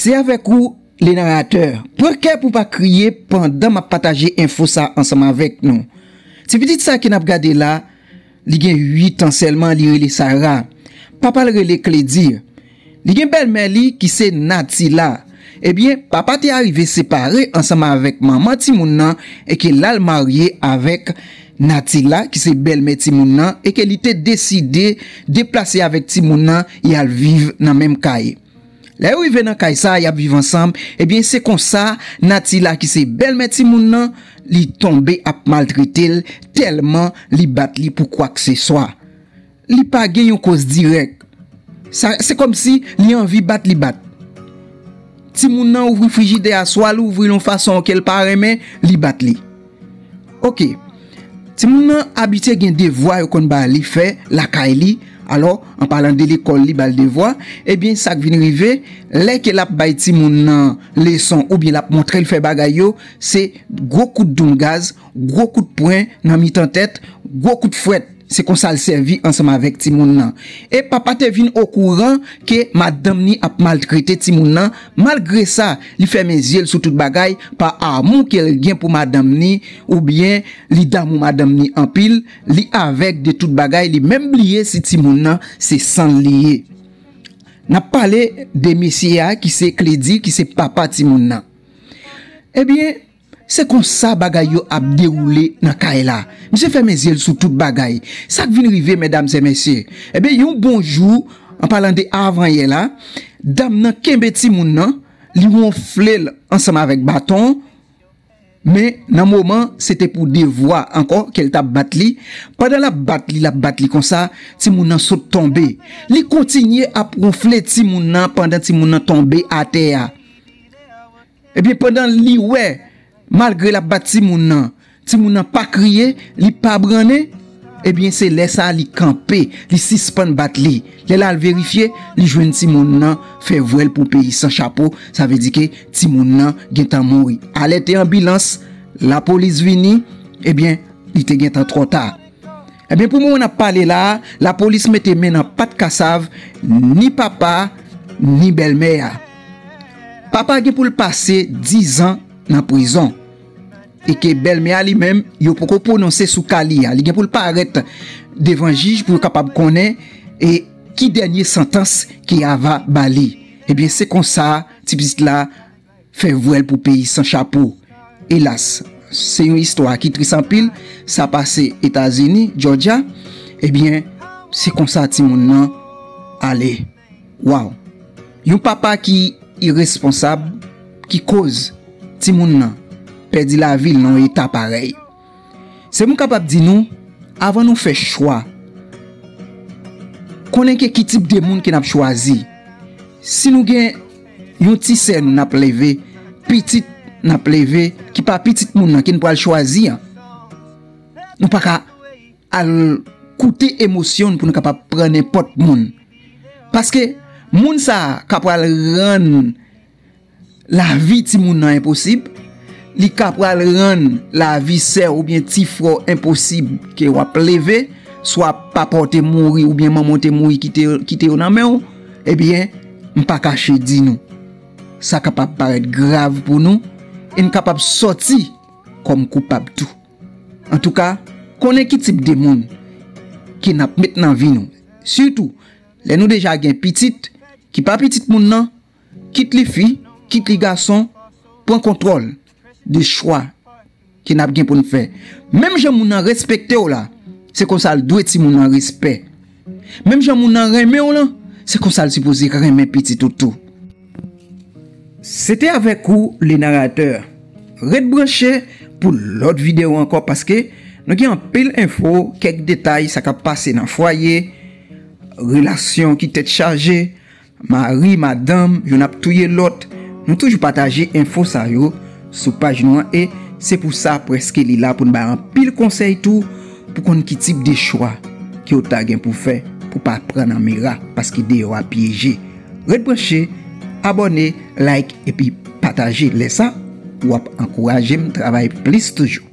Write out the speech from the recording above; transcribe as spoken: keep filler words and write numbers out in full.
Se avèk ou, le narratè. Pran kè pou pa kriye pandan m ap pataje enfo sa ansanm avèk nou. Ti pitit sa ke n ap gade la, li gen uit an sèlman, li rele Sara. Papa l rele Kledi. Li gen bèlmè li ki se Natila. Ebyen, papa te arive separe ansanm avèk manman timoun nan e ke l al marye avèk Natila, ki se bèlmè timoun nan, e ke li te deside deplase avèk timoun nan e al viv nan menm kay. Lè yo rive nan kay sa, y ap viv ansanm, ebyen, se konsa Natila, ki se bèlmè timoun nan, li tonbe ap maltrete l, tèlman li bat li pou kwakseswa. Li pa gen yon koz dirèk. Sa, se kòmsi li anvi bat, li bat. Timoun nan ouvri frijidè a, swa l ouvri l yon fason ke l pa renmen, li bat li. Oke. Timoun nan abitye gen devwa yo konn ba li fè lakay li. Alò, an palan de lekòl, li ba l devwa. Ebyen, sa k vin rive, lè ke l ap bay timoun nan leson oubyen l ap montre l fè bagay yo, se gwo kout doum gaz, gwo kout pwen nan mitan tèt, gwo kout fwèt. Se konsa l sèvi ansanm avèk timoun nan. E papa te vin okouran ke madanm ni ap maltrete timoun nan. Malgre sa, li fèmen zye l sou tout bagay pa amou ke l gen pou madanm ni, oubyen li damou madanm ni anpil, li avèg de tout bagay, li menm bliye si timoun nan se san l li ye. N ap pale de mesye a ki se Kledi, ki se papa timoun nan. Ebyen, se konsa bagay yo ap dewoule nan kay la. Misye fèmen zye l sou tout bagay. Sa k vin rive, medam e mesye? Ebyen, yon bon jou, an palan de avanyè la, dam nan kenbe timoun nan, li wonfle l ansanm avèk baton, men nan moman, se te pou devwa ankò ke l t ap bat li. Pandan l ap bat li, l ap bat li konsa, timoun nan sot tonbe. Li kontinye ap wonfle timoun nan pandan timoun nan tonbe atè a. Ebyen, pandan li wè, malgre l ap bat timoun nan, timoun nan pa kriye, li pa brannen, ebyen, se lè sa a li kanpe, li sispann bat li. Lè l al verifye, li jwenn timoun nan fè vwèl pou peyi san chapo, sa vle di ke timoun nan gentan mouri. Alète anbilans, lapolis vini, ebyen, li te gentan twò ta. Ebyen, pou moman n ap pale la a, lapolis mete men nan pat kasav ni papa, ni bèlmè a. Papa gen pou l pase diz an nan prizon. E ke bèlmè a li menm, yo poko pwononse sou ka li a. Li gen pou l parèt devan jij pou yo kapab konnen e ki dènye santans ke a va ba li. Ebyen, se konsa, ti pitit la fè vwèl pou peyi san chapo. Elas, se yon istwa ki tris anpil. Sa pase Etazini, Georgia. Ebyen, se konsa timoun nan ale. Waw. Yon papa ki iresponsab, ki koz timoun nan pèdi lavi l nan yon eta parèy. Se pou m kapab di nou, avan nou fè chwa, konnen ke ki tip de moun ke n ap chwazi. Si nou gen yon ti sè nou n ap leve, pitit n ap leve, ki pa pitit moun nan ke n pral chwazi an, nou pa ka al koute emosyon n pou nou kapab pran nenpòt moun. Paske moun sa a ka pral rann lavi timoun nan enposib, li ka pral rann lavi sè w oubyen ti frè w enposib ke w ap leve, swa papa w te mouri oubyen manman w te mouri kite, kite yo nan men w, ebyen, m pa kache di nou. Sa kapab parèt grav pou nou e n kapab sòti kòm koupab tou. Antouka, konnen ki tip de moun ke n ap met nan vi nou. Sitou, lè nou deja gen pitit, ki pa pitit moun nan, kit li fi, kit li gason, pran kontwòl de chwa ke n ap gen pou n fè. Menm jan moun nan respekte w la, se konsa l dwe timoun nan respè. Menm jan moun nan renmen w lan, se konsa l sipoze renmen pitit ou tou. Se te avèk ou, le narratè. Ret branche pou lòt videyo ankò, paske nou gen anpil enfo, kèk detay, sa k ap pase nan fwaye, relasyon ki tèt chaje, mari, madanm, youn ap touye lòt. Nou toujou pataje enfo sa yo sou paj nou an, e se pou sa prèske li la pou n bay anpil konsèy tou, pou konn ki tip de chwa ke w ta gen pou fè pou pa pran nan mera, paske deyò a pyeje. Ret branche, abòne, like epi pataje. Lè sa, w ap ankouraje m travay plis toujou.